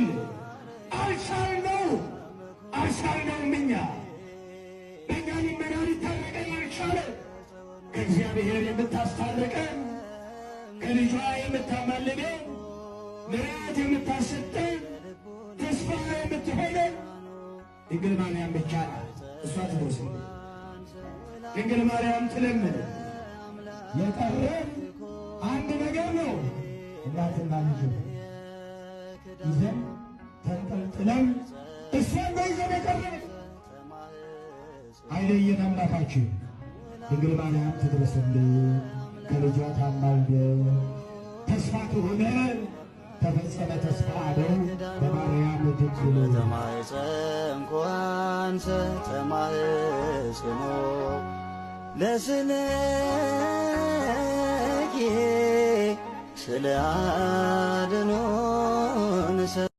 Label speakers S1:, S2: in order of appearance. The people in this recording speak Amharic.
S1: ትለምንልን። አልቻልነው አልቻልነውም። እኛ በእኛ ልመና ሊታረቀን አልቻለም። ከእግዚአብሔር የምታስታርቀን፣ ከልጇ የምታማልደን፣ ምሕረት የምታሰጠን፣ ተስፋ የምትሆነን ድንግል ማርያም ብቻ ናት። እሷ ትደርስልን። ድንግል ማርያም ትለምን። የቀረን አንድ ነገር ነው። እናትና ልጅ ይዘን ተንጠልጥለን እሷን ነው ይዘን የቀረን። አይለየን አምላካችን። ድንግል ማርያም ትድረስልን፣ ከልጇ ታማልደን፣ ተስፋ ትሆነን። ተፈጸመ ተስፋ አበው በማርያም ድንግል።
S2: ተማኅፀንኩ አንሰ ተማኅፅኖ ለስለኪ ስለ አድኖ።